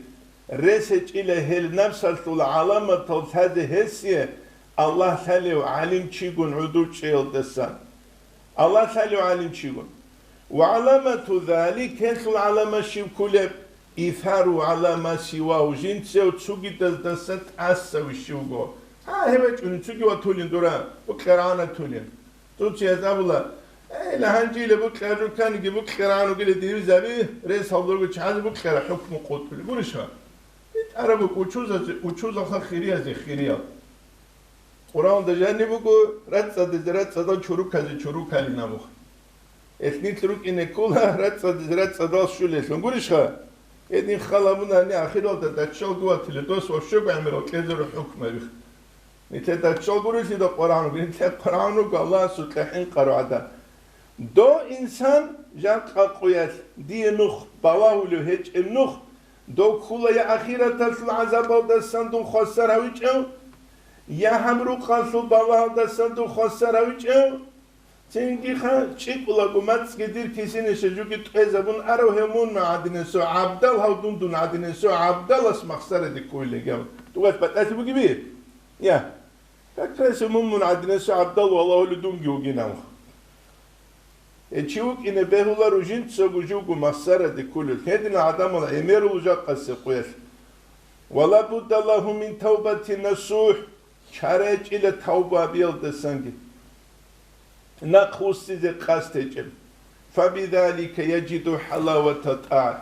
Рес гьечӀила гьел напсалъул гӀаламатал лъазе гьесие Аллагь лъалев гӀалимчигун гӀодов чӀеялдасан. Аллагь лъалев гӀалимчигун. Ва гӀаламату залик, гьелъул гӀаламат щиб кколеб? Исару гӀала ма сивагьу, жинцев цугидаздаса тӀаса вищи вуго. А, гьеб гьечӀони цуги ватулин дура, букьарагӀана тулин. Цо чияс абула, эйла гьанжила букьа руканиги букьарагӀан вугила дивизаби, рес гьалдурго чагӀазе букьара хӀукму къотӀули. Гурищха? БитӀараб букӀ учузазе, учузалха хириязе хириял. Къуръанда жаниб буго, рацӀцӀадизе рацӀцӀадал, чуруказе чурукалин абухъ. Гьелъ нилъ рукӀине ккола, рацӀцӀадизе рацӀцӀадал щулелъун. Гурищха? Гьедин хал гьабуна гьаниб ахиралда даччалго ватилеб дос ва щуго гӀемерал кьезе рухӀ хӀукмабихъ. Нилъер даччал гурелъидал къварагӀун, нилъер къварагӀун руго Аллагьасукьа хӀинкъарав гӀадан. Дов инсан жакъа къоялъ дие нух балагьулев гьечӀеб нух, дов ккула я ахираталъул гӀазабалдасан дун хвасар гьавичӀев, я гьаб рукъалъул балагьалдасан дун хвасар гьавичӀев, цинги ха чӀикӀулаго мацӀги дир кисиниша жуги тӀезабун арав гьев мун гӀадинасев гӀабдал, гьав дун дун гӀадинасев гӀабдалас махсараде ккойлигав. Дугъат батӀалъи бугеби? Я. Как раз мун мун гӀадинасев гӀабдал валагьули дунги вугинав. Гьев чи вукӀине бегьуларо жинцаго живго махсараде кколел, гьединал гӀадамал гӀемерул жакъасе къоялъ. Ва ла будда лагьу мин тавбати насухӀ, чара гьечӀила тавба гьабиялдасанги. Нахъ вуссизе къасд гьечӀеб. Фабизалика яжиду хӀалавата тӀагӀат.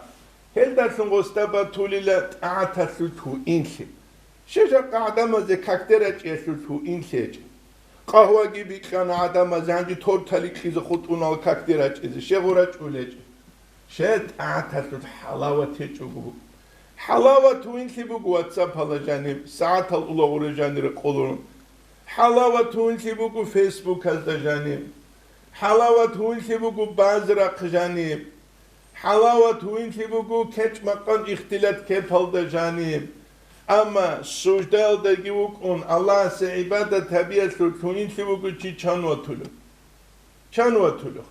Гьелдалъун гъосда батулила тӀагӀаталъул гьуинлъи. Щай жакъа гӀадамазе какде рачӀиялъул гьуинлъи гьечӀеб? Къагьваги бикьана гӀадамазе, гьанже тортали кьизе хутӀунал какде рачӀизе, щегъу рачӀулел гьечӀеб. Щай тӀагӀаталъул хӀалават гьечӀого буго. ХӀалават гьуинлъи буго WhatsApp-ала жаниб, сагӀатал улагъуре жанире къолорун. ХӀалават гьуинлъи буго Facebook-азда жаниб. ХӀалават гьуинлъи буго базрахъ жаниб. ХӀалават гьуинлъи буго кечӀ-макъан ихтилат кепалда жаниб. Амма суждаялдаги вукӀун, Аллагьасе гӀибадат гьабиялъул гьуинлъи буго чи чан ватулев. Чан ватулев.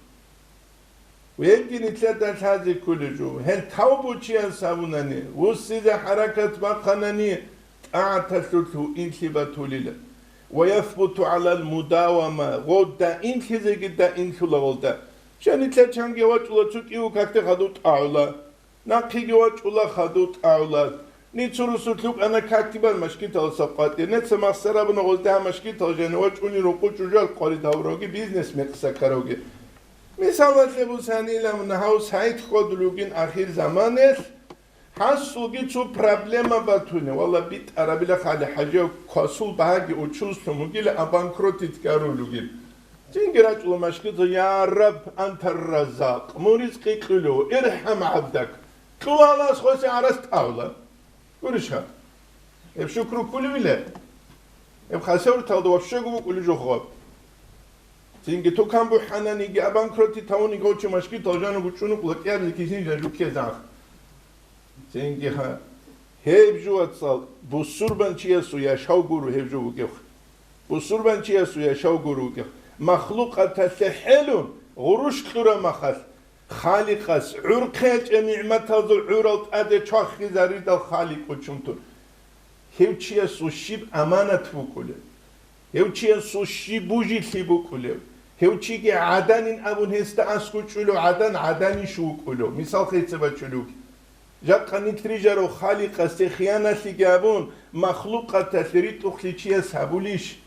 Вегги нилъеда лъазе кколеб жо. Гьел тавбу чияс гьабунани, вуссизе хӀаракат бахъанани, тӀагӀаталъул гьуинлъи батулила. Ва ясбуту гӀалал мудавама, гъов даимлъизеги даимлъула гъолда. Жан нилъер чанги вачӀула цо кӀиго какде хадув тӀагӀула, нахъеги вачӀула хадув тӀагӀула. Ницо русулъ рукӀана какдибан машгиталаса къватӀир. Неца махсар абуна гъозда гьа машгитал жани вачӀуни рукъу чӀужал къварид гьавуравги бизнес мекъса ккаравги. Мисалалъе бусанилан гьав сайт хьвадулев вугин ахир заманалъ, гьасулги цо проблема батуни, валла, битӀарабила хали хӀажав квасул багьаги учузлъун вугила, обанкротить ккарулев вугин. Цинги рачӀула машгитал: «Я Рабб, анта ар-Раззакъ, мун ризкъи кьулев, ирхӀам гӀабдак». Кьула Аллагьас хвезе гӀарац тӀагӀула. Гурищ гьаб? Гьеб шукру кколевила? Гьеб хасавурталда вообще-го букӀулеб жо гьаб. Цинги тукан бухӀананиги, обанкротить гьавуниги гъочи машгитал жану гучӀунукъ лакӀиябли кисин жан жуккезанх. Цинги гьа, гьеб жо, вацал, бусурбанчиясул яшав гуро гьеб жо бугев. Бусурбанчиясул яшав гуро бугев. Махлукъаталъе хӀелун, гъурущ кьураб махалъ, Халикъас гӀурхъи гьечӀеб нигӀматазул гӀурал тӀаде чвахизаридал Халикъ вучун тур. Гьев чиясул щиб аманат букӀулев? Гьев чиясул щиб бужилъи букӀулев? Гьев чиги гӀаданин абун гьесда аскӀучӀулев гӀадан гӀаданищ вукӀулев? Мисал хъеце бачулев. Жакъа нилъ рижарав Халикъасде хиянатлъиги абун, махлукъаталъе ритӀухълъи чияс гьабулищ?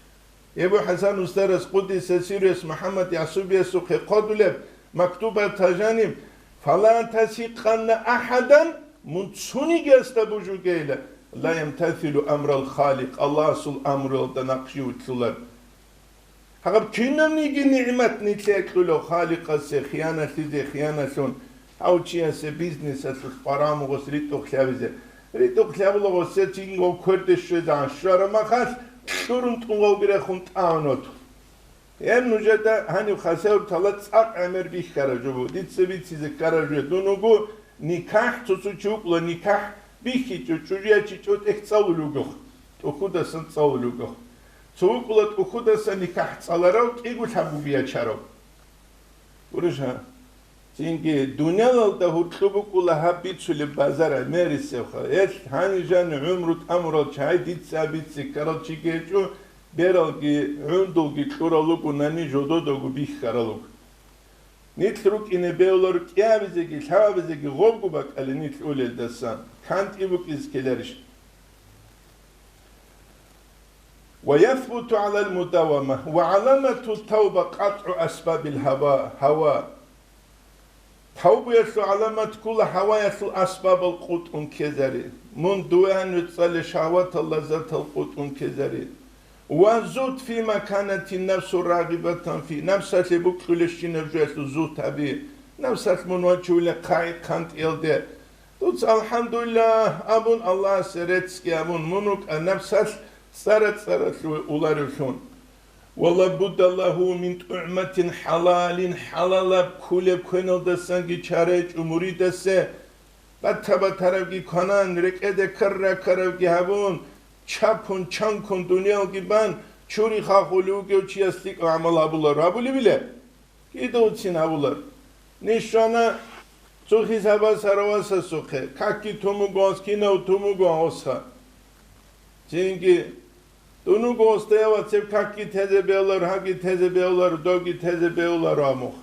Эбу ХӀасан устарас, къуддиса сирругьу, МухӀаммад ЯхӀсубиясухъе хъвадулеб мактубаталда жаниб: «Фала тасикъанна ахӀадан», мун цунигиясда бужугейила, «ла ямтасилу амрал Халикъ», Аллагьасул амруялда нахъ жив лъулар. Гьаб кинабниги нигӀмат нилъее кьулев Халикъасе хиянатлъизе хиянатлъун, гьав чиясе бизнесалъулъ къварагӀун гъос ритӀухълъи гьабизе. РитӀухълъи гьабула гъосие цинги гъов кверде щвезегӀан щвараб махалъ, кьурун тӀун гъовги рехун тӀагӀун ватун. Гьеб нужеда гьаниб хасавуртала цӀакъ гӀемер бихьараб жо буго. Дица бицизе ккараб жо дун вуго, никахӀ, цо-цо чи вукӀула, никахӀ бихьичӀо, чӀужу ячичӀо, тӀехь цӀалулев вугох, тӀухьудасан цӀалулев вугох. Цо вукӀула тӀухьудасан никахӀ цӀаларав, кӀиго лъабгоги ячарав. Гурищ гьа? Цинги, дуниялалда гьоркьоб букӀула гьаб бицулеб базар гӀемерисебха. Гьелъ гьанижан гӀумру тӀамурал чагӀи дица абизе ккарал чиги гьечӀо, бералги гӀундулги кьурал ругонани жододаго бихьарал руго. Нилъ рукӀине бегьуларо кӀиабизеги лъабабизеги гъобго бакӀалде нилъ улелдасан, кантӀи букӀизе ккеларищ? Ва ясбуту гӀалал мудавама ва гӀаламату тавба къатӀгӀу асбабил гьава, гьава. Тавбуялъул гӀаламат ккола гьаваялъул асбабал къутӀун ккезари. Мун дуе гьанив цӀале шагьватал лаззатал къутӀун ккезари. Ва зуд фи маканатин нафсу рагъибатан фи, напсалъе букьулебщинаб жоялъул зуд гьабе, напсалъ мун вачулеб хъай-хъантӀиялде. Дуца, алхӀамдулиллагь абун, Аллагьасе реццги абун, мун вукӀа напсалъ цӀара-цӀаралъуве уларевлъун. Ва лабудда лагьу мин тӀугӀматин хӀалалин, хӀалалаб кколеб квеналдасанги чара гьечӀо муридасе, бата-батарабги кванан, рекӀеде ккара-ккарабги гьабун, чапун-чанкун дуниялги бан, чури хахулев вугев чияс лъикӀав гӀамал гьабуларо абулебила? Кидавцин гьабулар. Ниж щвана цо хисабас гьарав васасухъе, какги тун буго гьас, кинав тун буго гьасха. Цинги, дун вуго гьасда, я вац, гьеб какги тезе бегьулар, гьаги тезе бегьулар, довги тезе бегьуларо гьамухъ.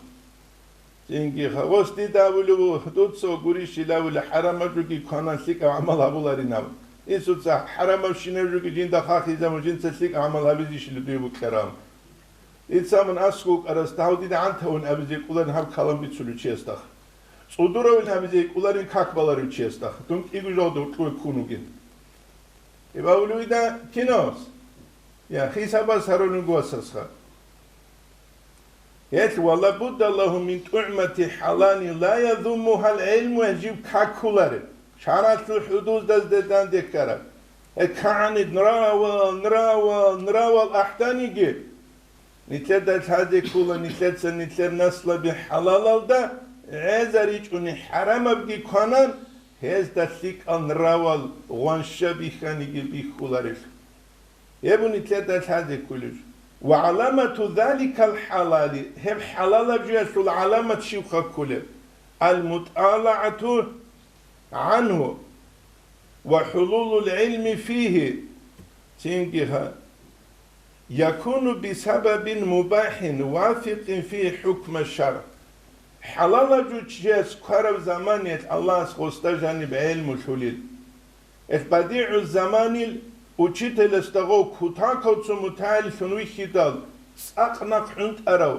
Цинги, гьас дида абулеб буго, дуца гурищ илавула, хӀарамаб жоги кванан лъикӀаб гӀамал гьабуларин абун. Исуца хӀарамабщинаб жоги жинда хахизабун, жинца лъикӀаб гӀамал гьабизищила дуе букӀараб? Дица мун аскӀов вукӀарасда гьав дида гӀантавун абизе кӀоларин гьаб калам бицулев чиясдахъ. ЦӀудуравин абизе кӀоларин как баларев чиясдахъ. Дун кӀиго жалда гьоркьове ккун вугин. Иб авулуида кинос? Я, хисабас гьарулин гуасасха. Гьелъ, ва лабудда лагьу мин тӀугӀмати хӀалалин ла язуммугьал гӀилму, гьеб жиб какулареб, шаргӀалъул хӀудудазде данде ккараб. Гьеб кагӀанид нравал, нравал, нравал ахӀданиги, нилъеда лъазе ккола, нилъеца нилъер наслаби хӀалалалда гӀезаричӀони хӀарамабги кванан, гьезда лъикӀал нравал гъванща бихьаниги бихьуларелъул. Гьеб нилъеда лъазе кколеб жо. Ва гӀаламату заликал хӀалали, гьеб хӀалалаб жоялъул гӀаламат щибха кколеб? Ал-мутӀалагӀату гӀангьу ва хӀулулул гӀилми фигьи, цинги гьа, якуну бисабабин мубахӀин вафикъин фигьи хӀукма шаргӀ. ХӀалалаб жо чияс квараб заманиялъ Аллагьас гъосда жаниб гӀелму лъулел. Гьеб БадигӀу Заманил учителасда гъов кутакав цо мутагӀалимлъун вихьидал, цӀакъ нахъ гӀунтӀарав,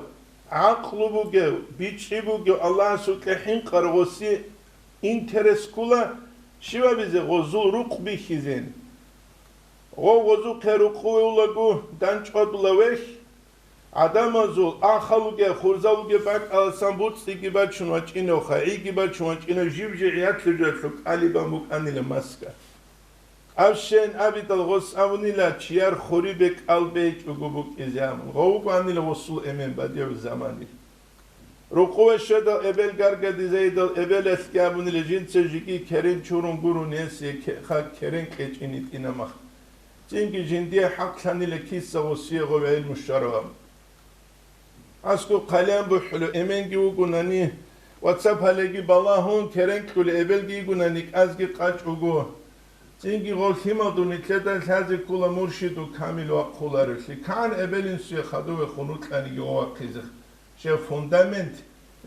гӀакълу бугев, бичӀчӀи бугев, Аллагьасукьа хӀинкъарав гъоси интерес ккола, щиб абизе, гъозул рукъ бихьизин. Гъов гъозухъе рукъуве улаго, дандчӀвадула вехь, гӀадамазул, ахал вугеб, хурзал вугеб бакӀаласан буцӀцӀиги бачун вачӀинев, хагӀиги бачун вачӀинев жив-жив гӀиятлъи жоялъул кӀалибан букӀанила маска. Абщен абидал гъос абунила, чияр хурибе кӀал бейчӀого букӀизе абун. Гъов вукӀанила гъосул эмен БадигӀу Заманил. Рукъуве щведал эбел гаргадизейдал, эбелалъги абунила жинца жеги керен чурун гурун гьесие ке-, ха-, керен кьечӀин йитӀинамах. Цинги жиндие хӀакълъанила киса гъосие гъов гӀелму щварав абун. АскӀоб хъалиян бухӀулев эменги вугунани, вацапалеги балагьун, керен кьулев эбелги йигунани, кӀазги къачӀ вуго. Цинги гъов лъималдун нилъеда лъазе ккола муршиду камил вахъуларевлъи, кан эбел-инсуе хадуве хун вукьаниги гъов вахъизе. Щай фундамент,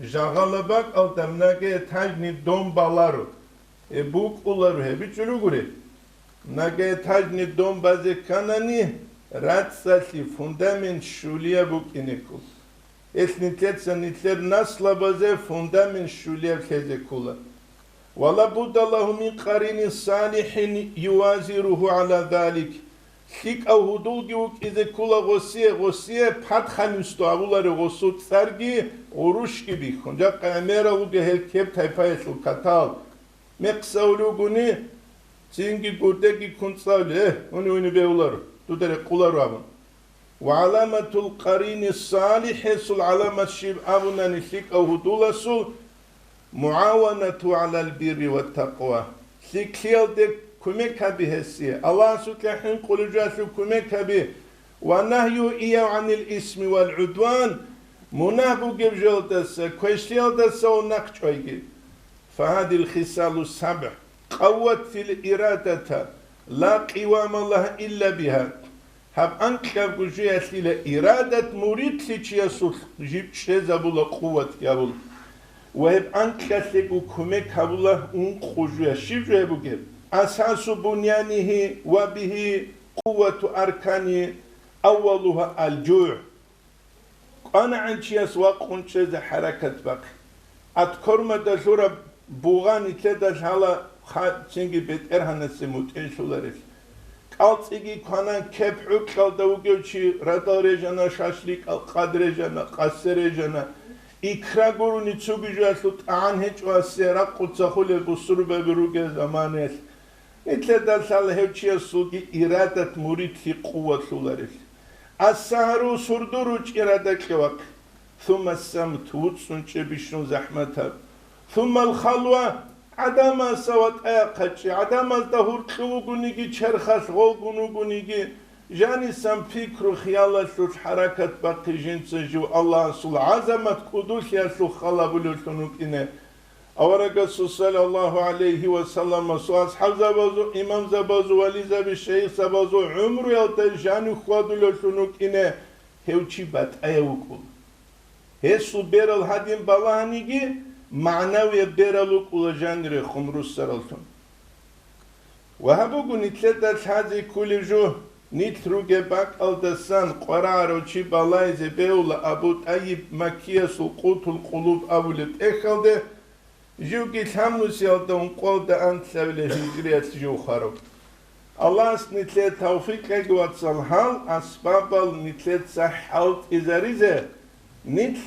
жагъала бакӀалда многоэтажный дом баларо. Гьеб букӀуларо, гьеб бичӀчӀулев гури. Многоэтажный дом базе кканани, рацӀцӀалъи фундамент щулияб букӀине ккола. Гьелъ нилъеца нилъер наслабазе фундамент щулияб лъезе ккола. Ва ла будда лагьу мин къаринин салихӀин ювазиругьу гӀала залик. ЛъикӀав гьудулги вукӀизе ккола гъосие, гъосие падхалинсто абуларев гъосул цӀарги гъурущги бихьун. Жакъа гӀемерал вугев гьел кеб тайпаялъул катал. Мекъсавулев гуни, цинги гурдеги ккун цӀале, гьуни-гьуни бегьуларо, дуда рекъуларо абун. Ва гӀаламатул къарини салихӀесул гӀаламат щиб абунани лъикӀав гьудуласул, мугӀаванату гӀалал бирри ва такъва. ЛъикӀлъиялде кумек гьаби гьесие, Аллагьасукьа хӀинкъулев жоялъул кумек гьаби, ва нагью ияв гӀанил исми вал гӀудван, мунагь бугеб жоялдаса, квешлъиялдаса ва нахъчӀвайги. Фагьадил хисалу сабгӀ къавват фил ирадата, ла къивама лагьа илла бигьа. Гьаб анкьабго жоялъила ирадат муридлъичиясулъ жиб чӀезабула, къуватги гьабула. Ва гьеб анкьалъего кумек гьабула ункъо жоя. Щиб жоя бугеб? Асасу бунянихи ва бихи къувату аркани аввалугьа алжугӀ. КӀванагӀан чияс вакъун чӀезе хӀаракат бахъе. Аткормада лъураб бугъа нилъеда лъала, ха-, цинги БетӀергьанасе мутӀигӀлъуларелъ. АлцӀиги кванан кеп гӀукьалда вугев чи радал режана, шашликъал къад режана, къасе режана. Икра гурони цоги жоялъул тӀагӀан гьечӀо гьасе ракъуца хулел бусурбаби ругел заманаялъ. Нилъеда лъала гьев чиясулги ирадат муридлъи къувалъуларел. Ас-сагьару сурдуру чӀирада кьевахъ. Сумма самт, вуцӀцӀун чӀебищун захӀматаб. Сумма ал-халва, гӀадамазда ватӀаяхъачӀи, гӀадамазда гьуркьу вугониги, черхалъ гъолгун вугониги, жанисан пикру-хиялалъулъ хӀаракат бахъи жинца жив Аллагьасул гӀазамат кӀудулъиялъул халабулевлъун вукӀине. Аварагасул саллаллагьу гӀалайгьи ва салламасул асхӀабзабазул, имамзабазул, вализаби, шайихзабазул гӀумруялда жанив хьвадулевлъун вукӀине гьев чи батӀаяв вукӀула. Гьесул берал гьадин балагьаниги, магӀнавияб берал вукӀула жанире хун руссараллъун. Ва гьаб буго нилъеда лъазе кколеб жо, нилъ ругеб бакӀалдасан къварагӀарав чи балайзе бегьула Абу ТӀайиб Маккиясул Къутул Къулуб абулеб тӀехьалде, живги лъабнусиялда ункъоялда анлъабилеб гьижриялъ жив хварав. Аллагьас нилъее тавфикъ кьеги, вацал, гьал асбабал нилъеца хӀалтӀизаризе, нилъ,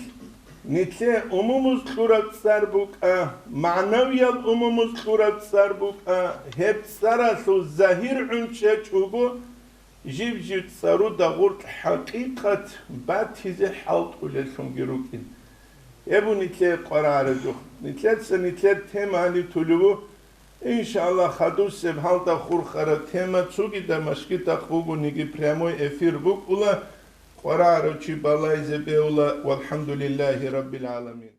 нилъее умумуз кьураб цӀар букӀа, магӀнавиял умумуз кьураб цӀар букӀа, гьеб цӀаралъул загьир гӀунчӀечӀого, жиб-жиб цӀаруда гъуркь хӀакъикъат батизе хӀалтӀулеллъунги рукӀин. Гьеб нилъее къварагӀараб жо. Нилъеца нилъер тема гьаниб тулеб буго. Иншаллагь, хадусеб гьалда хурхараб тема цогидаб мажгитахъ бугониги прямой эфир букӀула, къварагӀарав чи балайзе бегьула, валхӀамдулиллагьи раббил гӀаламин.